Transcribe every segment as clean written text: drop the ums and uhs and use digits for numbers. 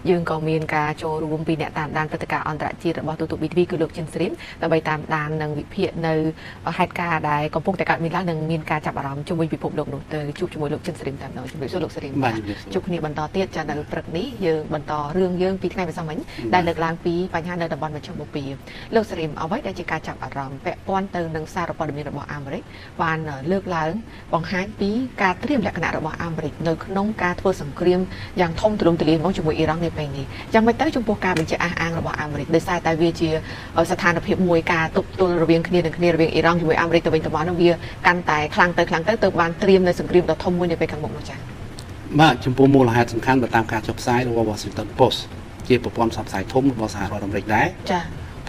យើងក៏មានការចូលរួមពីអ្នកតាមដានព្រឹត្តិការណ៍អន្តរជាតិរបស់ទូទៅ BTV គឺលោកជិនស្រីមដើម្បីតាមដាននិងវិភាគនៅហេតុការណ៍ដែលកំពុងតែកើតមានឡើងនិងមានការចាប់អារម្មណ៍ជុំវិញពិភពលោកនោះទៅជួបជាមួយលោកជិនស្រីមតែម្ដងជំរាបសួរលោកស្រីម បាទ ជួបគ្នាបន្តទៀតចានៅព្រឹកនេះយើងបន្តរឿងយើងពីថ្ងៃម្សិលមិញដែលលើកឡើងពីបញ្ហានៅតំបន់មជ្ឈមបូព៌ាលោកស្រីមអ្វីដែលជាការចាប់អារម្មណ៍ពាក់ព័ន្ធទៅនឹងសារព័ត៌មានរបស់អាមេរិកបានលើកឡើងបង្ហាញពីការត្រៀមលក្ខណៈរបស់អាមេរិកនៅក្នុងការធ្វើសង្គ្រាមយ៉ាងធំទូលំទូលាយមកជាមួយអ៊ីរ៉ង់នាពេលនេះយ៉ាងម៉េចទៅចំពោះការបញ្ជាក់អះអាងរបស់អាមេរិកដោយសារតែវាជាស្ថានភាពមួយការទប់ទល់រវាងគ្នានឹងគ្នារវាងអ៊ីរ៉ង់ជាមួយអាមេរិកទៅវិញទៅមកនោះវាកាន់តែខ្លាំងទៅខ្លាំងទៅទៅបានត្រៀមនៅសង្គ្រាមដ៏ធំមួយនាពេលខាងមុខនោះចា៎ បាទចំពោះមូលហេតុសំខាន់បើតាមការចុះផ្សាយរបស់ Washington Post ជាប្រព័ន្ធផ្សព្វផ្សាយធំរបស់សហរដ្ឋអាមេរិកដែរ ចា៎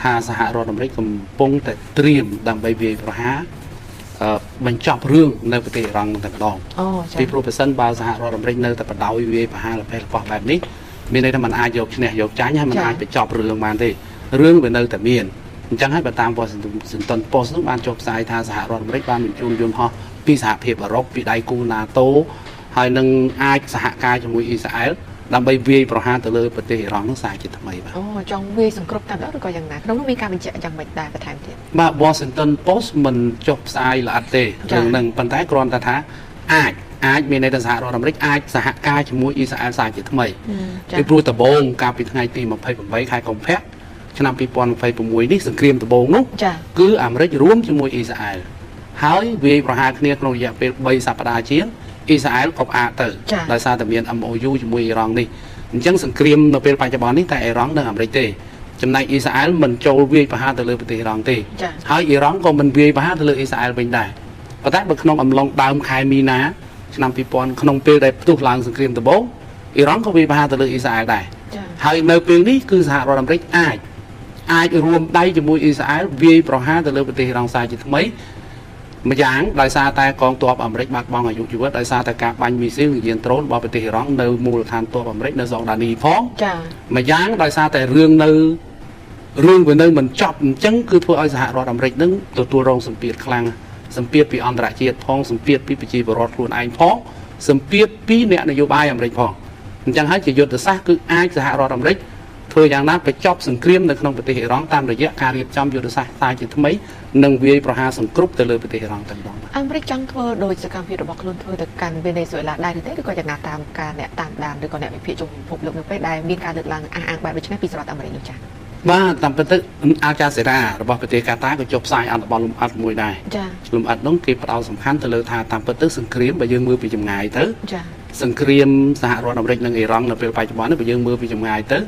ថាសហរដ្ឋអាមេរិកកំពុងតែត្រៀមដើម្បីវាយប្រហារបញ្ចប់រឿងនៅប្រទេសអ៊ីរ៉ង់តែម្ដង អូចា៎ ពីព្រោះប្រសិនបើសហរដ្ឋអាមេរិកនៅតែបដ ாய் វាយប្រហារលភេលប៉ោះបែបនេះមានន័យថាมันអាចយកឈ្នះយកចាញ់ហើយมันអាចបញ្ចប់រឿងបានទេរឿងវានៅតែមានអញ្ចឹងហើយបើតាម Washington Post នោះបានចុះផ្សាយថាសហរដ្ឋអាមេរិកបានបញ្ជូនយន្តហោះពីសហភាពអឺរ៉ុបពីដៃគូ NATO ហើយនឹងអាចសហការជាមួយអ៊ីស្រាអែលដើម្បីវាយប្រហារទៅលើប្រទេសអ៊ីរ៉ង់នោះសារជាថ្មីបាទ អូចង់វាយសង្គ្រប់តាមដងឬក៏យ៉ាងណាក្នុងនោះមានការបញ្ជាក់យ៉ាងម៉េចដែរបន្ថែមទៀត បាទ Washington Post មិនចុះផ្សាយល្អិតទេរឿងហ្នឹងប៉ុន្តែគ្រាន់តែថាអាចអាចមានន័យថាសហរដ្ឋអាមេរិកអាចសហការជាមួយអ៊ីស្រាអែលសារជាថ្មីពីព្រោះដំបូងកាលពីថ្ងៃទី28ខែកុម្ភៈឆ្នាំ2026នេះសង្គ្រាមដំបូងនោះគឺអាមេរិករួមជាមួយអ៊ីស្រាអែលហើយវាយប្រហារគ្នាក្នុងរយៈពេល3សប្តាហ៍ជាងអ៊ីស្រាអែលក៏ផ្អាកទៅដោយសារតែមាន MOU ជាមួយអ៊ីរ៉ង់នេះអញ្ចឹងសង្គ្រាមនៅពេលបច្ចុប្បន្ននេះតែអ៊ីរ៉ង់និងអាមេរិកទេចំណែកអ៊ីស្រាអែលមិនចូលវាយប្រហារទៅលើប្រទេសអ៊ីរ៉ង់ទេហើយអ៊ីរ៉ង់ក៏មិនវាយប្រហារទៅលើអ៊ីស្រាអែលវិញដែរប៉ុន្តែបើក្នុងអំឡុងដើមខែមីនាឆ្នាំ2000ក្នុងពេលដែលផ្ទុះឡើងសង្គ្រាមដំបូងអ៊ីរ៉ង់ក៏វាយប្រហារទៅលើអ៊ីស្រាអែលដែរហើយនៅពេលនេះគឺសហរដ្ឋអាមេរិកអាចអាចរួមដៃជាមួយអ៊ីស្រាអែលវាយប្រហារទៅលើប្រទេសអ៊ីរ៉ង់សាជាថ្មីម្យ៉ាងដោយសារតែកងទ័ពអាមេរិកបាត់បង់អាយុជីវិតដោយសារតែការបាញ់មីស៊ីលនិងយានដ្រូនរបស់ប្រទេសអ៊ីរ៉ង់នៅមូលដ្ឋានទ័ពអាមេរិកនៅសុកដានីផង ចា៎ ម្យ៉ាងដោយសារតែរឿងនៅរឿងវានៅមិនចប់អញ្ចឹងគឺធ្វើឲ្យសហរដ្ឋអាមេរិកនឹងទទួលរងសម្ពាធខ្លាំងសម្ពាធពីអន្តរជាតិផងសម្ពាធពីប្រជាពលរដ្ឋខ្លួនឯងផងសម្ពាធពីអ្នកនយោបាយអាមេរិកផងអញ្ចឹងហើយជាយុទ្ធសាស្ត្រគឺអាចសហរដ្ឋអាមេរិកធ្វើយ៉ាងណាបញ្ចប់សង្គ្រាមនៅក្នុងប្រទេសអ៊ីរ៉ង់តាមរយៈការរៀបចំយុទ្ធសាស្ត្រសាជាថ្មីនិងវាយប្រហារសង្គ្រប់ទៅលើប្រទេសអ៊ីរ៉ង់តែម្ដង អាមេរិកចង់ធ្វើដោយសកម្មភាពរបស់ខ្លួនធ្វើទៅកាន់វេណេស៊ុយអេឡាដែរឬទេឬក៏យ៉ាងណាតាមការអ្នកតាមដានឬក៏អ្នកវិភាគជុំពិភពលោកនៅពេលដែលមានការលើកឡើងអះអាងបែបដូចនេះពីសហរដ្ឋអាមេរិកនោះចា៎ បាទតាមពិតទៅអាល់ចាសេរ៉ារបស់ប្រទេសកាតាក៏ចុះផ្សាយអត្ថបទលម្អិតមួយដែរ ចា៎ លម្អិតនោះគេផ្ដោតសំខាន់ទៅលើថាតាមពិតទៅសង្គ្រាមបើយើងមើលពីចម្ងាយទៅ ចា៎ សង្គ្រាមសហរដ្ឋអាមេរិកនិងអ៊ីរ៉ង់នៅពេលបច្ចុប្បន្ននេះបើយើងមើលពីចម្ងាយទៅ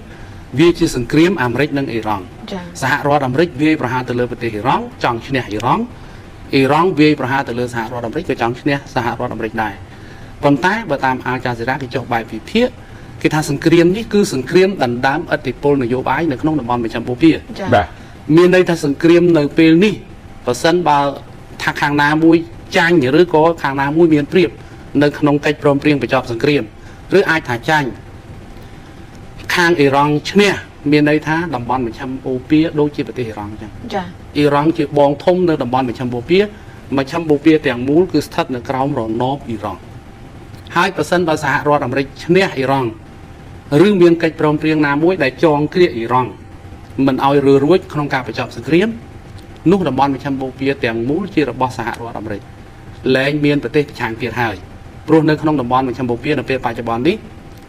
វាជាសង្គ្រាមអាមេរិកនិងអ៊ីរ៉ង់ ចា៎ សហរដ្ឋអាមេរិកវាយប្រហារទៅលើប្រទេសអ៊ីរ៉ង់ចង់ឈ្នះអ៊ីរ៉ង់អ៊ីរ៉ង់វាយប្រហារទៅលើសហរដ្ឋអាមេរិកក៏ចង់ឈ្នះសហរដ្ឋអាមេរិកដែរប៉ុន្តែបើតាមអាល់ចាសេរ៉ាគេចុះបែបវិភាគគេថាសង្គ្រាមនេះគឺសង្គ្រាមដណ្ដើមឥទ្ធិពលនយោបាយនៅក្នុងតំបន់មជ្ឈិមបូព៌ា ចា៎ បាទ មានន័យថាសង្គ្រាមនៅពេលនេះបើសិនបើថាខាងណាមួយចាញ់ឬក៏ខាងណាមួយមានប្រៀបនៅក្នុងកិច្ចព្រមព្រៀងបញ្ចប់សង្គ្រាមឬអាចថាចាញ់ខាងអ៊ីរ៉ង់ឈ្នះមានន័យថាតំបន់មជ្ឈិមបូព៌ាដូចជាប្រទេសអ៊ីរ៉ង់អញ្ចឹង ចា៎ អ៊ីរ៉ង់ជាបងធំនៅតំបន់មជ្ឈិមបូព៌ាមជ្ឈិមបូព៌ាទាំងមូលគឺស្ថិតនៅក្រោមរណបអ៊ីរ៉ង់ហើយប្រសិនបើសហរដ្ឋអាមេរិកឈ្នះអ៊ីរ៉ង់ឬមានកិច្ចព្រមព្រៀងណាមួយដែលចងគ្រាកអ៊ីរ៉ង់មិនឲ្យរើរួចក្នុងការបញ្ចប់សង្គ្រាមនោះតំបន់មជ្ឈិមបូព៌ាទាំងមូលជារបស់សហរដ្ឋអាមេរិកលែងមានប្រទេសប្រឆាំងទៀតហើយព្រោះនៅក្នុងតំបន់មជ្ឈិមបូព៌ានៅពេលបច្ចុប្បន្ននេះ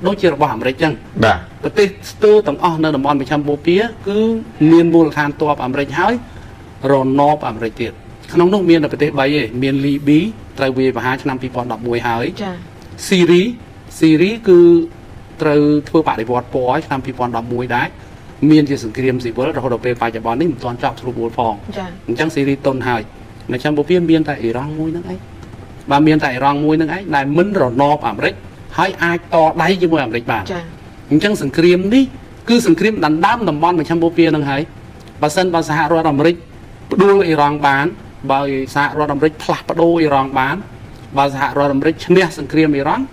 ដូចជារបស់អាមេរិកចឹង បាទ ប្រទេសស្ទើរទាំងអស់នៅតំបន់មជ្ឈិមបូព៌ាគឺមានមូលដ្ឋានទ័ពអាមេរិកហើយរណបអាមេរិកទៀតក្នុងនោះមានតែប្រទេស3ឯងមានលីប៊ីត្រូវវាយប្រហារឆ្នាំ2011ហើយ ចា៎ ស៊ីរីស៊ីរីគឺត្រូវធ្វើបដិវត្តពណ៌ឆ្នាំ2011ដែរមានជាសង្គ្រាមស៊ីវិលរហូតដល់ពេលបច្ចុប្បន្ននេះមិនទាន់ចប់ស្រួលបួលផង ចា៎ អញ្ចឹងស៊ីរីតុនហើយមជ្ឈិមបូព៌ាមានតែអ៊ីរ៉ង់មួយហ្នឹងឯងបាទមានតែអ៊ីរ៉ង់មួយហ្នឹងឯងដែលមិនរណបអាមេរិកហើយអាចតដៃជាមួយអាមេរិកបាន ចា៎ អញ្ចឹងសង្គ្រាមនេះគឺសង្គ្រាមដណ្ដើមតំបន់មជ្ឈិមបូព៌ានឹងហើយបើសិនបើសហរដ្ឋអាមេរិកផ្ដួលអ៊ីរ៉ង់បានបើសហរដ្ឋអាមេរិកផ្លាស់ប្ដូរអ៊ីរ៉ង់បានបើសហរដ្ឋអាមេរិកឈ្នះសង្គ្រាមអ៊ីរ៉ង់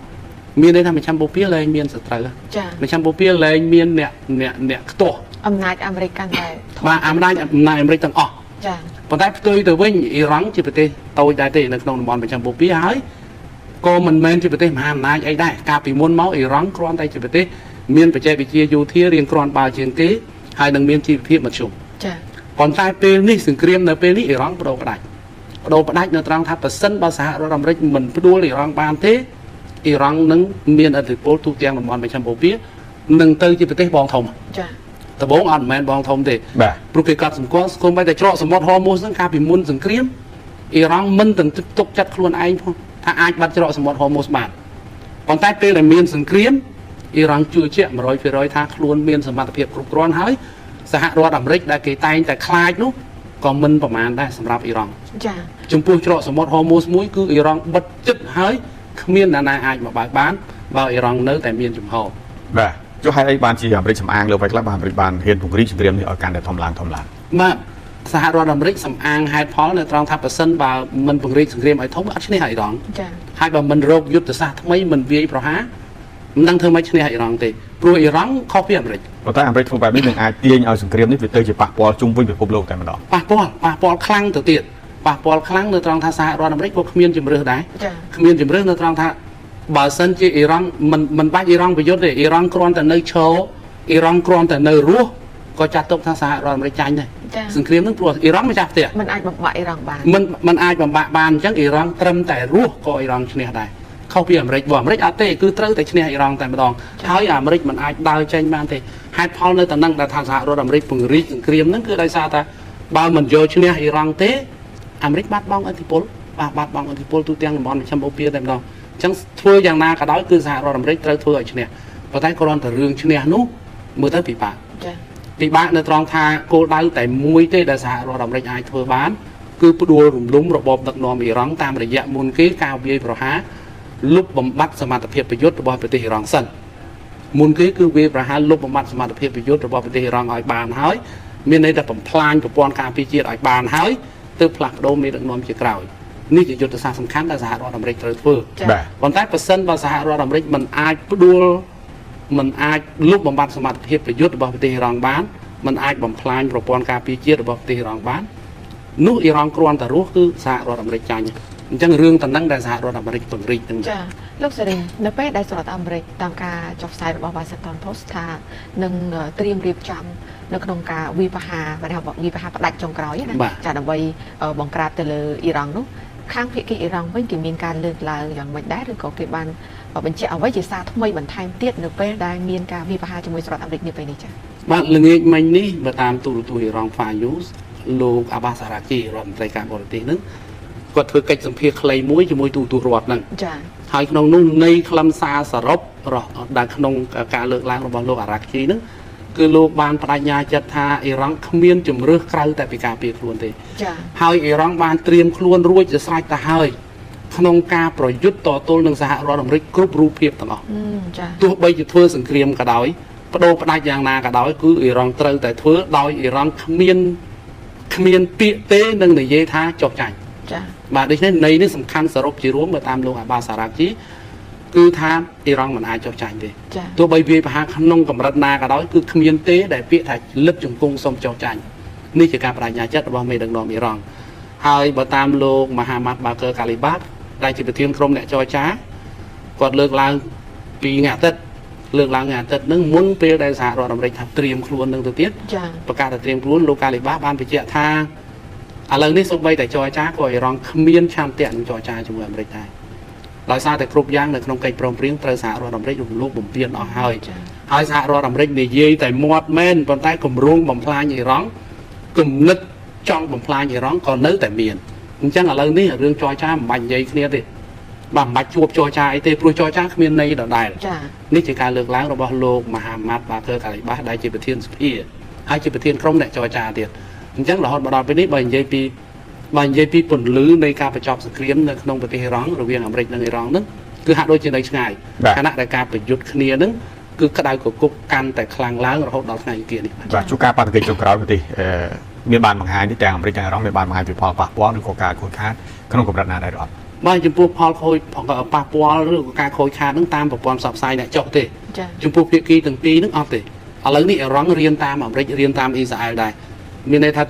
មានន័យថាមជ្ឈិមបូព៌ាលែងមានសត្រូវ ចា៎ មជ្ឈិមបូព៌ាលែងមានអ្នកអ្នកអ្នកខ្ទាស់ អំណាចអាមេរិកកាន់តែធំ បាទអំណាចអំណាចអាមេរិកទាំងអស់ ចា៎ ប៉ុន្តែផ្ទុយទៅវិញអ៊ីរ៉ង់ជាប្រទេសតូចដែរទេនៅក្នុងតំបន់មជ្ឈិមបូព៌ាហើយក៏មិនមែនជាប្រទេសមហាអំណាចអីដែរកាលពីមុនមកអ៊ីរ៉ង់គ្រាន់តែជាប្រទេស មានបច្ចេកវិទ្យាយោធារៀងគ្រាន់បើជាងគេហើយនឹងមានជីវភាពមធ្យម ចា ប៉ុន្តែពេលនេះសង្គ្រាមនៅពេលនេះអ៊ីរ៉ង់បដូរផ្ដាច់បដូរផ្ដាច់នៅត្រង់ថាប្រសិនបើសហរដ្ឋអាមេរិកមិនផ្ដួលអ៊ីរ៉ង់បានទេអ៊ីរ៉ង់នឹងមានឥទ្ធិពលទូទាំងតំបន់មជ្ឈិមបូព៌ានឹងទៅជាប្រទេសបងធំ ចា ដំបូងអត់មិនមែនបងធំទេ បាទ ព្រោះគេកត់សម្គាល់ស្គមបីតែច្រកសមុទ្រហូមូសហ្នឹងកាលពីមុនសង្គ្រាមអ៊ីរ៉ង់មិនទាំងទុកចិត្តខ្លួនឯងផងថាអាចបាត់ច្រកសមុទ្រហូមូសបានប៉ុន្តែពេលដែលមានសង្គ្រាមអ៊ីរ៉ង់ជឿជាក់100%ថាខ្លួនមានសមត្ថភាពគ្រប់គ្រាន់ហើយសហរដ្ឋអាមេរិកដែលគេតែងតែខ្លាចនោះក៏មិនប្រមាណដែរសម្រាប់អ៊ីរ៉ង់ ចា ចំពោះច្រកសមុទ្រហូមូសមួយគឺអ៊ីរ៉ង់បិទចិត្តហើយគ្មានអ្នកណាអាចមកបើកបានបើអ៊ីរ៉ង់នៅតែមានជំហរ បាទចុះហេតុអីបានជាអាមេរិកសំអាងលើអ្វីខ្លះបាទអាមេរិកបានហ៊ានពង្រីកសង្គ្រាមនេះឲ្យកាន់តែធំឡើងធំឡើង បាទសហរដ្ឋអាមេរិកសំអាងហេតុផលនៅត្រង់ថាប្រសិនបើមិនពង្រីកសង្គ្រាមឲ្យធំអត់ឈ្នះអ៊ីរ៉ង់ ចា ហើយបើមិនរកយុទ្ធសាស្ត្រថ្មីមិនវាយប្រហារមិនដឹងធ្វើម៉េចឈ្នះអ៊ីរ៉ង់ទេព្រោះអ៊ីរ៉ង់ខុសពីអាមេរិក ប៉ុន្តែអាមេរិកធ្វើបែបនេះនឹងអាចទាញឲ្យសង្គ្រាមនេះវាទៅជាប៉ះពាល់ជុំវិញពិភពលោកតែម្ដង ប៉ះពាល់ប៉ះពាល់ខ្លាំងទៅទៀតប៉ះពាល់ខ្លាំងនៅត្រង់ថាសហរដ្ឋអាមេរិកក៏គ្មានជំរឿសដែរ ចា គ្មានជំរឿសនៅត្រង់ថាបើសិនជាអ៊ីរ៉ង់មិនមិនបាច់អ៊ីរ៉ង់ប្រយុទ្ធទេអ៊ីរ៉ង់គ្រាន់តែនៅឈរអ៊ីរ៉ង់គ្រាន់តែនៅរស់ក៏ចាត់ទុកថាសហរដ្ឋអាមេរិកចាញ់ដែរ ចា សង្គ្រាមហ្នឹងព្រោះអ៊ីរ៉ង់ម្ចាស់ផ្ទះ มันអាចបំបាក់អ៊ីរ៉ង់បាន មិនមិនអាចបំបាក់បានអញ្ចឹងអ៊ីរ៉ង់ត្រឹមតែរស់ក៏អ៊ីរ៉ង់ឈ្នះដែរខុសពីអាមេរិកបើអាមេរិកអត់ទេគឺត្រូវតែឈ្នះអ៊ីរ៉ង់តែម្ដងហើយអាមេរិកមិនអាចដើរចេញបានទេហេតុផលនៅតែនឹងដែលថាសហរដ្ឋអាមេរិកពង្រីកសង្គ្រាមហ្នឹងគឺដោយសារថាបើមិនយកឈ្នះអ៊ីរ៉ង់ទេអាមេរិកបាត់បង់ឥទ្ធិពលបាទបាត់បង់ឥទ្ធិពលទូទាំងតំបន់មជ្ឈិមបូព៌ាតែម្ដងអញ្ចឹងធ្វើយ៉ាងណាក៏ដោយគឺសហរដ្ឋអាមេរិកត្រូវធ្វើឲ្យឈ្នះប៉ុន្តែគ្រាន់តែរឿងឈ្នះនោះមើលទៅពិបាក ចា ពិបាកនៅត្រង់ថាគោលដៅតែមួយទេដែលសហរដ្ឋអាមេរិកអាចធ្វើបានគឺផ្ដួលរំលំរបបដឹកនាំអ៊ីរ៉ង់តាមរយៈមុនគេការវាយប្រហារលុបបំបាត់សមត្ថភាពប្រយុទ្ធរបស់ប្រទេសអ៊ីរ៉ង់សិនមុនគេគឺវាយប្រហារលុបបំបាត់សមត្ថភាពប្រយុទ្ធរបស់ប្រទេសអ៊ីរ៉ង់ឲ្យបានហើយមានន័យថាបំផ្លាញប្រព័ន្ធការពារជាតិឲ្យបានហើយទើបផ្លាស់ប្ដូរមេដឹកនាំជាក្រោយនេះជាយុទ្ធសាស្ត្រសំខាន់ដែលសហរដ្ឋអាមេរិកត្រូវធ្វើ ចា បាទ ប៉ុន្តែប្រសិនបើសហរដ្ឋអាមេរិកមិនអាចផ្ដួលមិនអាចលុបបំបាត់សមត្ថភាពប្រយុទ្ធរបស់ប្រទេសអ៊ីរ៉ង់បានមិនអាចបំផ្លាញប្រព័ន្ធការពារជាតិរបស់ប្រទេសអ៊ីរ៉ង់បាននោះអ៊ីរ៉ង់គ្រាន់តែរស់គឺសហរដ្ឋអាមេរិកចាញ់អញ្ចឹងរឿងតំណឹងដែលសហរដ្ឋអាមេរិកពង្រីកនឹង ចាលោកសេរីនៅពេលដែលសហរដ្ឋអាមេរិកតាមការចុះផ្សាយរបស់ Washington Post ថានឹងត្រៀមរៀបចំនៅក្នុងការវិបហាបើថាវិបហាផ្ដាច់ចុងក្រោយណា បាទ ចាដើម្បីបង្ក្រាបទៅលើអ៊ីរ៉ង់នោះខាងភាគីអ៊ីរ៉ង់វិញគេមានការលើកឡើងយ៉ាងម៉េចដែរឬក៏គេបានបញ្ជាក់អ្វីជាសារថ្មីបន្ថែមទៀតនៅពេលដែលមានការវិបហាជាមួយសហរដ្ឋអាមេរិកនាពេលនេះចា បាទល្ងាចមិញនេះបើតាមទូរទស្សន៍អ៊ីរ៉ង់ Far News លោកអាបាសអារ៉ាគីរដ្ឋមន្ត្រីការបរទេសហ្នឹងគាត់ធ្វើកិច្ចសម្ភាសន៍ខ្លីមួយជាមួយទូរទស្សន៍រដ្ឋហ្នឹង ចា ហើយក្នុងនោះនៃខ្លឹមសារសរុបរបស់ដែលក្នុងការលើកឡើងរបស់លោកអារ៉ាក់ជីហ្នឹងគឺលោកបានបដិញ្ញាចិត្តថាអ៊ីរ៉ង់គ្មានជំរើសក្រៅតែពីការពារខ្លួនទេ ចា ហើយអ៊ីរ៉ង់បានត្រៀមខ្លួនរួចជាស្រេចទៅហើយក្នុងការប្រយុទ្ធតទល់នឹងសហរដ្ឋអាមេរិកគ្រប់រូបភាពទាំងអស់ អឺចា ទោះបីជាធ្វើសង្គ្រាមក៏ដោយបដូរផ្ដាច់យ៉ាងណាក៏ដោយគឺអ៊ីរ៉ង់ត្រូវតែធ្វើដោយអ៊ីរ៉ង់គ្មានគ្មានពាក្យទេនឹងនិយាយថាចុះចាញ់ ចា បាទដូច្នេះន័យនេះសំខាន់សរុបជារួមបើតាមលោកអាបាសារ៉ាជីគឺថាអ៊ីរ៉ង់មិនអាចចុះចាញ់ទេ ចា ទោះបីវាយប្រហារក្នុងកម្រិតណាក៏ដោយគឺគ្មានទេដែលពាក្យថាលឹបជង្គង់សុំចុះចាញ់នេះជាការបដិញ្ញាចិត្តរបស់មេដឹកនាំអ៊ីរ៉ង់ហើយបើតាមលោកមហាម៉ាត់បាកើកាលីបាតដែលជាប្រធានក្រុមអ្នកចរចាគាត់លើកឡើងពីថ្ងៃអាទិត្យលើកឡើងថ្ងៃអាទិត្យហ្នឹងមុនពេលដែលសហរដ្ឋអាមេរិកថាត្រៀមខ្លួននឹងទៅទៀត ចា ប្រកាសថាត្រៀមខ្លួនលោកកាលីបាសបានបញ្ជាក់ថាឥឡូវនេះសូម្បីតែចរចាក៏អ៊ីរ៉ង់គ្មានឆន្ទៈនឹងចរចាជាមួយអាមេរិកដែរដោយសារតែគ្រប់យ៉ាងនៅក្នុងកិច្ចព្រមព្រៀងត្រូវសហរដ្ឋអាមេរិករំលោភបំពានអស់ហើយ ចា ហើយសហរដ្ឋអាមេរិកនិយាយតែមាត់មែនប៉ុន្តែគម្រោងបំផ្លាញអ៊ីរ៉ង់គំនិតចង់បំផ្លាញអ៊ីរ៉ង់ក៏នៅតែមានអញ្ចឹងឥឡូវនេះរឿងចរចាមិនបាច់និយាយគ្នាទេបាទមិនបាច់ជួបចរចាអីទេព្រោះចរចាគ្មានន័យដដែល ចា នេះជាការលើកឡើងរបស់លោកមហាម៉ាត់បាកើកាលីបាសដែលជាប្រធានសភាហើយជាប្រធានក្រុមអ្នកចរចាទៀតអញ្ចឹងរហូតមកដល់ពេលនេះបើនិយាយពីបើនិយាយពីពន្លឺនៃការបញ្ចប់សង្គ្រាមនៅក្នុងប្រទេសអ៊ីរ៉ង់រវាងអាមេរិកនិងអ៊ីរ៉ង់ហ្នឹងគឺហាក់ដូចជានៅឆ្ងាយ បាទ ខណៈដែលការប្រយុទ្ធគ្នាហ្នឹងគឺក្តៅគគុកកាន់តែខ្លាំងឡើងរហូតដល់ថ្ងៃអង្គារនេះបាទ បាទជួការបាតុកិច្ចចុងក្រោយប្រទេសអឺមានបានបង្ហាញទេទាំងអាមេរិកទាំងអ៊ីរ៉ង់មានបានបង្ហាញពីផលប៉ះពាល់ឬក៏ការខូចខាតក្នុងកម្រិតណាដែរឬអត់ បាទចំពោះផលខូចប៉ះពាល់ឬក៏ការខូចខាតហ្នឹងតាមប្រព័ន្ធផ្សព្វផ្សាយអ្នកចុះទេ ចា ចំពោះភាគីទាំងពីរហ្នឹងអត់ទេឥឡូវនេះអ៊ីរ៉ង់រៀនតាមអាមេរិករៀនតាមអ៊ីស្រាអែលដែរមានន័យថា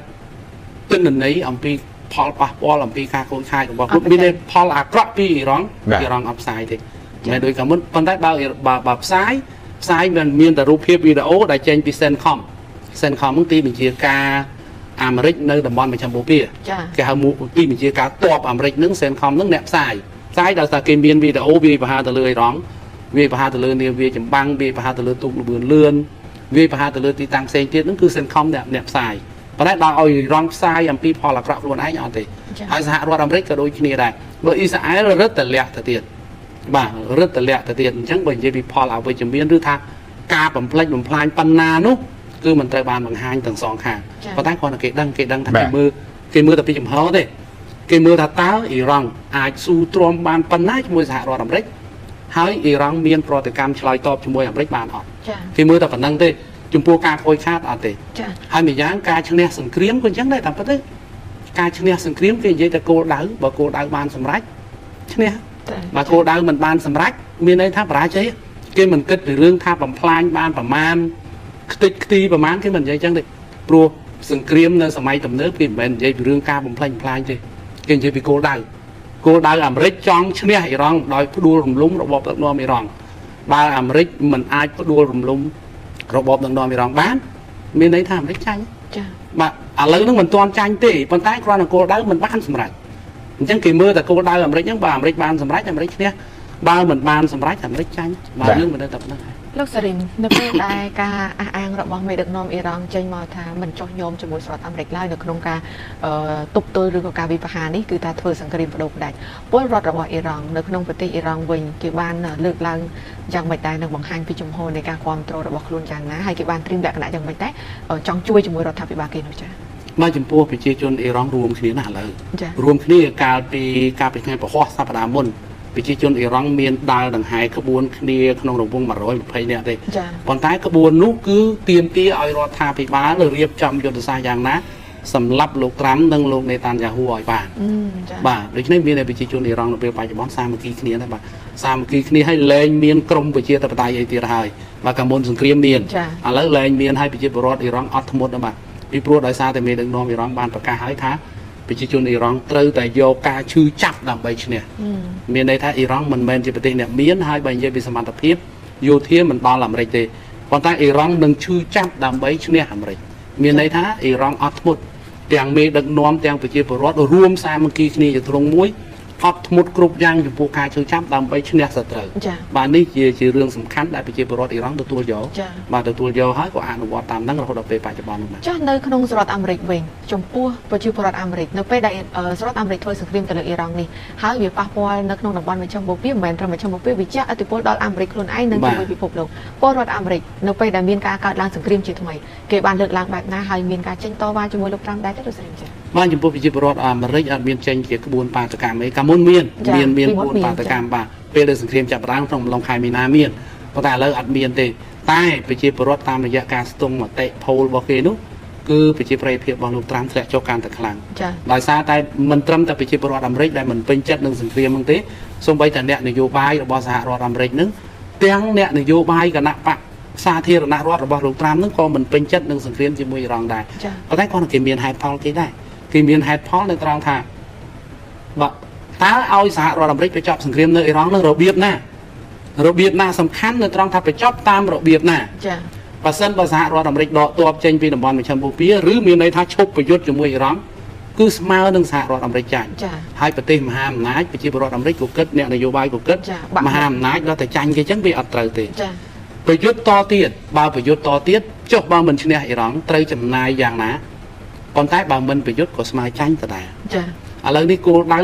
ទិន្នន័យអំពីផលប៉ះពាល់អំពីការខូចខាតរបស់ខ្លួនមានន័យផលអាក្រក់ពីអ៊ីរ៉ង់ បាទ អ៊ីរ៉ង់អត់ផ្សាយទេមិនដូចកាលមុនប៉ុន្តែបើបើបើផ្សាយ ផ្សាយមិនមានតែរូបភាពវីដេអូដែលចេញពី CENTCOM CENTCOM ហ្នឹងទីបញ្ជាការអាមេរិកនៅតំបន់មជ្ឈិមបូព៌ា ចា គេហៅមួទីបញ្ជាការតបអាមេរិកហ្នឹង CENTCOM ហ្នឹងអ្នកផ្សាយផ្សាយដោយសារគេមានវីដេអូវាយប្រហារទៅលើអ៊ីរ៉ង់វាយប្រហារទៅលើនាវាចម្បាំងវាយប្រហារទៅលើទូកល្បឿនលឿនវាយប្រហារទៅលើទីតាំងផ្សេងទៀតហ្នឹងគឺ CENTCOM អ្នកផ្សាយប៉ុន្តែដល់ឲ្យអ៊ីរ៉ង់ផ្សាយអំពីផលអាក្រក់ខ្លួនឯងអត់ទេ ចា ហើយសហរដ្ឋអាមេរិកក៏ដូចគ្នាដែរបើអ៊ីស្រាអែលរឹតតែលាក់ទៅទៀតបាទរឹតតែលាក់ទៅទៀតអញ្ចឹងបើនិយាយពីផលអវិជ្ជមានឬថាការបំផ្លិចបំផ្លាញប៉ុណ្ណានោះគឺមិនត្រូវបានបង្ហាញទាំងសងខាង ចា ប៉ុន្តែគ្រាន់តែគេដឹងគេដឹងថា បាទ គេមើលគេមើលតែពីចំហទេគេមើលថាតើអ៊ីរ៉ង់អាចស៊ូទ្រាំបានប៉ុណ្ណាជាមួយសហរដ្ឋអាមេរិកហើយអ៊ីរ៉ង់មានប្រតិកម្មឆ្លើយតបជាមួយអាមេរិកបានអត់ ចា គេមើលតែប៉ុណ្ណឹងទេចំពោះការខូចខាតអត់ទេ ចា ហើយម្យ៉ាងការឈ្នះសង្គ្រាមក៏អញ្ចឹងដែរតាមពិតទៅការឈ្នះសង្គ្រាមគេនិយាយតែគោលដៅបើគោលដៅបានសម្រេចឈ្នះ តែ បើគោលដៅមិនបានសម្រេចមានន័យថាបរាជ័យគេមិនគិតពីរឿងថាបំផ្លាញបានប្រមាណខ្ទេចខ្ទីប្រមាណគេមិននិយាយអញ្ចឹងទេព្រោះសង្គ្រាមនៅសម័យទំនើបគេមិនមែននិយាយពីរឿងការបំផ្លាញបំផ្លាញទេគេនិយាយពីគោលដៅគោលដៅអាមេរិកចង់ឈ្នះអ៊ីរ៉ង់ដោយផ្ដួលរំលំរបបដឹកនាំអ៊ីរ៉ង់បើអាមេរិកមិនអាចផ្ដួលរំលំរបបដឹកនាំអ៊ីរ៉ង់បានមានន័យថាអាមេរិកចាញ់ ចា បាទឥឡូវហ្នឹងមិនទាន់ចាញ់ទេប៉ុន្តែគ្រាន់តែគោលដៅមិនបានសម្រេចអញ្ចឹងគេមើលតែគោលដៅអាមេរិកហ្នឹងបើអាមេរិកបានសម្រេចអាមេរិកឈ្នះបើមិនបានសម្រេចអាមេរិកចាញ់បាទ បាទ រឿងមិនដឹងតែប៉ុណ្្នឹងហើយ លោកសារិមនៅពេលដែលការអះអាងរបស់មេដឹកនាំអ៊ីរ៉ង់ចេញមកថាមិនចោះញោមជាមួយសហរដ្ឋអាមេរិកឡើយនៅក្នុងការទប់ទល់ឬក៏ការវិបហានេះគឺថាធ្វើសង្គ្រាមបដូរផ្ដាច់ពលរដ្ឋរបស់អ៊ីរ៉ង់នៅក្នុងប្រទេសអ៊ីរ៉ង់វិញគេបានលើកឡើងយ៉ាងម៉េចដែរនឹងបង្ហាញពីជំហរនៃការគ្រប់គ្រងរបស់ខ្លួនយ៉ាងណាហើយគេបានត្រៀមលក្ខណៈយ៉ាងម៉េចដែរចង់ជួយជាមួយរដ្ឋាភិបាលគេនោះចា៎ បាទចំពោះប្រជាជនអ៊ីរ៉ង់រួមគ្នាណាស់ឥឡូវ ចា៎ រួមគ្នាកាលពីថ្ងៃពហុសប្តាហ៍មុនប្រជាជនអ៊ីរ៉ង់មានដើរដង្ហែក្បួនគ្នាក្នុងរង្វង់120នាក់ទេ ចា៎ ប៉ុន្តែក្បួននោះគឺទាមទារឲ្យរដ្ឋាភិបាលរៀបចំយុទ្ធសាស្ត្រយ៉ាងណាសម្រាប់លោកត្រាំនិងលោកនេតានយ៉ាហ៊ូឲ្យបាន ចា៎ បាទដូច្នេះមានតែប្រជាជនអ៊ីរ៉ង់នៅពេលបច្ចុប្បន្នសាមគ្គីគ្នាដែរបាទសាមគ្គីគ្នាឲ្យលែងមានក្រមប្រជាធិបតេយ្យអីទៀតហើយបាទកាលមុនសង្គ្រាមមាន ចា៎ ឥឡូវលែងមានហើយប្រជាពលរដ្ឋអ៊ីរ៉ង់អត់ធ្មត់ដែរបាទពីព្រោះដោយសារតែមេដឹកនាំអ៊ីរ៉ង់បានប្រកាសហើយថាប្រជាជនអ៊ីរ៉ង់ត្រូវតែយកការឈឺចាប់ដើម្បីឈ្នះមានន័យថាអ៊ីរ៉ង់មិនមែនជាប្រទេសអ្នកមានហើយបើនិយាយពីសមត្ថភាពយោធាមិនដល់អាមេរិកទេប៉ុន្តែអ៊ីរ៉ង់នឹងឈឺចាប់ដើម្បីឈ្នះអាមេរិកមានន័យថាអ៊ីរ៉ង់អត់ធ្មត់ទាំងមេដឹកនាំទាំងប្រជាពលរដ្ឋរួមសាមគ្គីគ្នាជាទ្រង់មួយអត់ធ្មត់គ្រប់យ៉ាងចំពោះការឈឺចាប់ដើម្បីឈ្នះសត្រូវ ចា៎ បាទនេះជារឿងសំខាន់ដែលប្រជាពលរដ្ឋអ៊ីរ៉ង់ទទួលយក ចា៎ បាទទទួលយកហើយក៏អនុវត្តតាមហ្នឹងរហូតដល់ពេលបច្ចុប្បន្ននោះបាទ ចាស់នៅក្នុងសហរដ្ឋអាមេរិកវិញចំពោះប្រជាពលរដ្ឋអាមេរិកនៅពេលដែលសហរដ្ឋអាមេរិកធ្វើសង្គ្រាមទៅលើអ៊ីរ៉ង់នេះហើយវាប៉ះពាល់នៅក្នុងតំបន់មជ្ឈិមបូព៌ាមិនមែនត្រឹមមជ្ឈិមបូព៌ាវាជះឥទ្ធិពលដល់អាមេរិកខ្លួនឯងនិងជាមួយពិភពលោកពលរដ្ឋអាមេរិកនៅពេលដែលមានការកើតឡើងសង្គ្រាមជាថ្មីគេបានលើកឡើងបែបណាហើយមានការចេញតវ៉ាជាមួយលោកត្រាំដែរទេលោកស្រីចា៎ បាទចំពោះប្រជាពលរដ្ឋអាមេរិកអត់មានចេញជាក្បួនបាតកម្មអីកាលមុនមាន ចា៎ មានមាន ពីមុ ក្បួនបា នមានចា៎ តកម្មបាទពេលដែលសង្គ្រាមចាប់ផ្ដើមក្នុងអំឡុងខែមីនាមានប៉ុន្តែឥឡូវអត់មានទេតែប្រជាពលរដ្ឋតាមរយៈការស្ទង់មតិផូលរបស់គេនោះគឺប្រជាប្រិយភាពរបស់លោកត្រាំធ្លាក់ចុះកាន់តែខ្លាំង ចា៎ ដោយសារតែមិនត្រឹមតែប្រជាពលរដ្ឋអាមេរិកដែលមិនពេញចិត្តនឹងសង្គ្រាមហ្នឹងទេសូម្បីតែអ្នកនយោបាយរបស់សហរដ្ឋអាមេរិកហ្នឹងទាំងអ្នកនយោបាយគណៈបកសាធារណរដ្ឋរបស់លោកត្រាំហ្នឹងក៏មិនពេញចិត្តនឹងសង្គ្រាមជាមួយអ៊ីរ៉ង់ដែរ ចា៎ ប៉ុន្តែគាត់គេមានហេតុផលគេដែរគេមានហេតុផលនៅត្រង់ថាបើតើឲ្យសហរដ្ឋអាមេរិកបញ្ចប់សង្គ្រាមនៅអ៊ីរ៉ង់នឹងរបៀបណារបៀបណាសំខាន់នៅត្រង់ថាបញ្ចប់តាមរបៀបណា ចា៎ បើសិនបើសហរដ្ឋអាមេរិកដកទ័ពចេញពីតំបន់មជ្ឈិមបូព៌ាឬមានន័យថាឈប់ប្រយុទ្ធជាមួយអ៊ីរ៉ង់គឺស្មើនឹងសហរដ្ឋអាមេរិកចាញ់ ចា៎ ហើយប្រទេសមហាអំណាចប្រជាពលរដ្ឋអាមេរិកក៏គិតអ្នកនយោបាយក៏គិត ចា៎បាក់ មហាអំណាចដល់តែចាញ់គេចឹងវាអត់ត្រូវទេ ចា៎ ប្រយុទ្ធតទៀតបើប្រយុទ្ធតទៀតចុះបើមិនឈ្នះអ៊ីរ៉ង់ត្រូវចំណាយយ៉ាងណាប៉ុន្តែបើមិនប្រយុទ្ធក៏ស្មើចាញ់ដដែល ចា៎ ឥឡូវនេះគោលដៅ